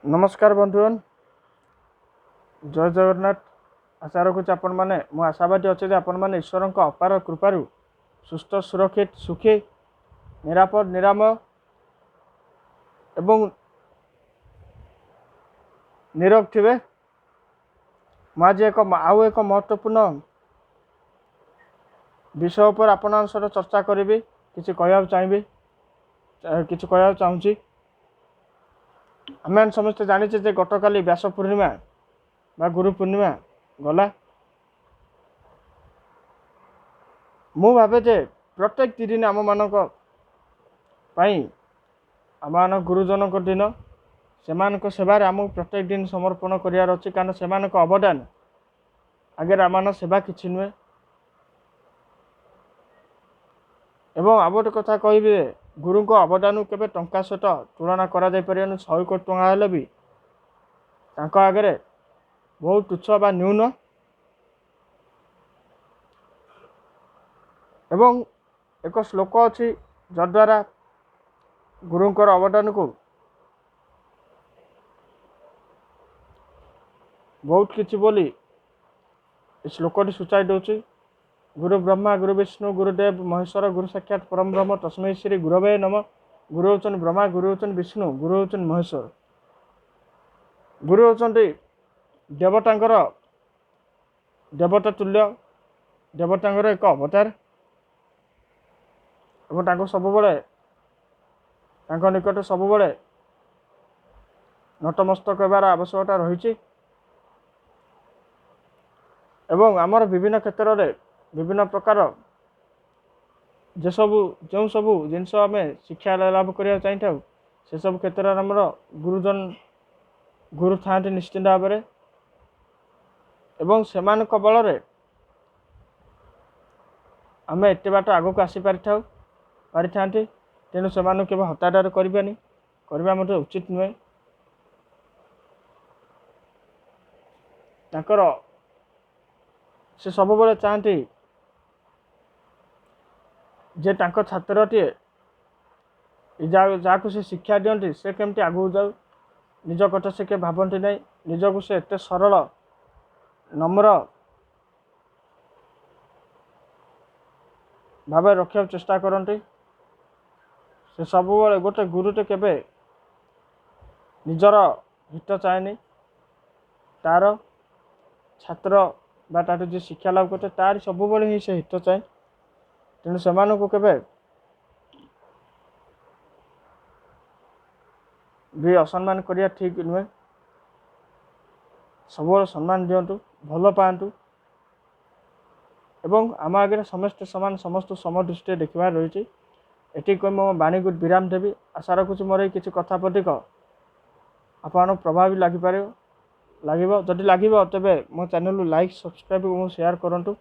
ନମସ୍କାର ବନ୍ଧୁଗଣ, ଜୟ ଜଗନ୍ନାଥ। ଆଶା ରଖୁଛି ଆପଣମାନେ, ମୁଁ ଆଶାବାଦୀ ଅଛି ଯେ ଆପଣମାନେ ଈଶ୍ୱରଙ୍କ ଅପାର କୃପାରୁ ସୁସ୍ଥ, ସୁରକ୍ଷିତ, ସୁଖୀ, ନିରାପଦ, ନିରାମୟ ଏବଂ ନିରୋଗ ଥିବେ। ମୁଁ ଆଜି ଆଉ ଏକ ମହତ୍ତ୍ୱପୂର୍ଣ୍ଣ ବିଷୟ ଉପରେ ଆପଣଙ୍କ ସହିତ ଚର୍ଚ୍ଚା କରିବି, କିଛି କହିବାକୁ ଚାହିଁବି, କିଛି କହିବାକୁ ଚାହୁଁଛି। ଆମେମାନେ ସମସ୍ତେ ଜାଣିଛେ ଯେ ଗତକାଲି ବ୍ୟାସ ପୂର୍ଣ୍ଣିମା ବା ଗୁରୁ ପୂର୍ଣ୍ଣିମା ଗଲା। ମୁଁ ଭାବେ ଯେ ପ୍ରତ୍ୟେକ ଦିନ ଆମମାନଙ୍କ ପାଇଁ ଆମମାନଙ୍କ ଗୁରୁଜନଙ୍କ ଦିନ, ସେମାନଙ୍କ ସେବାରେ ଆମକୁ ପ୍ରତ୍ୟେକ ଦିନ ସମର୍ପଣ କରିବାର ଅଛି, କାରଣ ସେମାନଙ୍କ ଅବଦାନ ଆଗରେ ଆମମାନଙ୍କ ସେବା କିଛି ନୁହେଁ। ଏବଂ ଆଉ ଗୋଟେ କଥା କହିବି, ଗୁରୁଙ୍କ ଅବଦାନକୁ କେବେ ଟଙ୍କା ସହିତ ତୁଳନା କରାଯାଇପାରିବନି। 100 କୋଟି ଟଙ୍କା ହେଲେ ବି ତାଙ୍କ ଆଗରେ ବହୁତ ତୁଚ୍ଛ ବା ନ୍ୟୁନ। ଏବଂ ଏକ ଶ୍ଲୋକ ଅଛି ଯଦ୍ୱାରା ଗୁରୁଙ୍କର ଅବଦାନକୁ ବହୁତ କିଛି ବୋଲି ଏ ଶ୍ଲୋକଟି ସୂଚାଇ ଦେଉଛି। ଗୁରୁ ବ୍ରହ୍ମା ଗୁରୁ ବିଷ୍ଣୁ ଗୁରୁଦେବ ମହେଶ୍ୱର ଗୁରୁ ସାକ୍ଷାତ ପରମ ବ୍ରହ୍ମ ତସ୍ମୈ ଶ୍ରୀ ଗୁରବେ ନମ। ଗୁରୁ ହେଉଛନ୍ତି ବ୍ରହ୍ମା, ଗୁରୁ ହେଉଛନ୍ତି ବିଷ୍ଣୁ, ଗୁରୁ ହେଉଛନ୍ତି ମହେଶ୍ୱର। ଗୁରୁ ହେଉଛନ୍ତି ଦେବତାଙ୍କର ଦେବତା ତୁଲ୍ୟ, ଦେବତାଙ୍କର ଏକ ଅବତାର ଏବଂ ତାଙ୍କୁ ସବୁବେଳେ ତାଙ୍କ ନିକଟରେ ସବୁବେଳେ ନତମସ୍ତକ ହେବାର ଆବଶ୍ୟକତା ରହିଛି। ଏବଂ ଆମର ବିଭିନ୍ନ କ୍ଷେତ୍ରରେ ବିଭିନ୍ନ ପ୍ରକାର ଯେଉଁ ସବୁ ଜିନିଷ ଆମେ ଶିକ୍ଷା ଲାଭ କରିବାକୁ ଚାହିଁଥାଉ, ସେସବୁ କ୍ଷେତ୍ରରେ ଆମର ଗୁରୁଜନ ଗୁରୁ ଥାଆନ୍ତି ନିଶ୍ଚିନ୍ତ ଭାବରେ, ଏବଂ ସେମାନଙ୍କ ବଳରେ ଆମେ ଏତେ ବାଟ ଆଗକୁ ପାରିଥାନ୍ତି। ତେଣୁ ସେମାନଙ୍କୁ କେବେ ହତାଦର କରିବାନି, କରିବା ମଧ୍ୟ ଉଚିତ ନୁହେଁ। ତାଙ୍କର ସେ ସବୁବେଳେ ଚାହାନ୍ତି ଯେ ତାଙ୍କ ଛାତ୍ରଟିଏ ଯାହାକୁ ସେ ଶିକ୍ଷା ଦିଅନ୍ତି ସେ କେମିତି ଆଗକୁ ଯାଉ, ନିଜ କଥା ସେ କେବେ ଭାବନ୍ତି ନାହିଁ। ନିଜକୁ ସେ ଏତେ ସରଳ, ନମ୍ର ଭାବେ ରଖିବାକୁ ଚେଷ୍ଟା କରନ୍ତି। ସେ ସବୁବେଳେ ଗୋଟେ ଗୁରୁଟେ କେବେ ନିଜର ହିତ ଚାହେଁନି, ତାର ଛାତ୍ର ବା ତାଠୁ ଯିଏ ଶିକ୍ଷା ଲାଭ କରୁଥାଏ ତାରି ସବୁବେଳେ ହିଁ ସେ ହିତ ଚାହେଁ। ତେଣୁ ସେମାନଙ୍କୁ କେବେ ବି ଅସମ୍ମାନ କରିବା ଠିକ୍ ନୁହେଁ। ସବୁବେଳେ ସମ୍ମାନ ଦିଅନ୍ତୁ, ଭଲ ପାଆନ୍ତୁ ଏବଂ ଆମ ଆଗରେ ସମସ୍ତେ ସମାନ, ସମସ୍ତଙ୍କୁ ସମଦୃଷ୍ଟିରେ ଦେଖିବାର ରହିଛି। ଏତିକି କହି ମୋ ବାଣୀକୁ ବିରାମ ଦେବି। ଆଶା ରଖୁଛି ମୋର ଏଇ କିଛି କଥା ପଦିକ ଆପଣଙ୍କୁ ପ୍ରଭାବ ଲାଗିପାରିବ, ଲାଗିବ। ଯଦି ଲାଗିବ ତେବେ ମୋ ଚ୍ୟାନେଲକୁ ଲାଇକ୍, ସବସ୍କ୍ରାଇବ୍ ଏବଂ ସେୟାର କରନ୍ତୁ।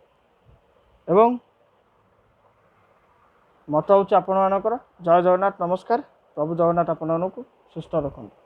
ଏବଂ ମତ ହେଉଛି ଆପଣମାନଙ୍କର। ଜୟ ଜଗନ୍ନାଥ, ନମସ୍କାର। ପ୍ରଭୁ ଜଗନ୍ନାଥ ଆପଣମାନଙ୍କୁ ସୁସ୍ଥ ରଖନ୍ତୁ।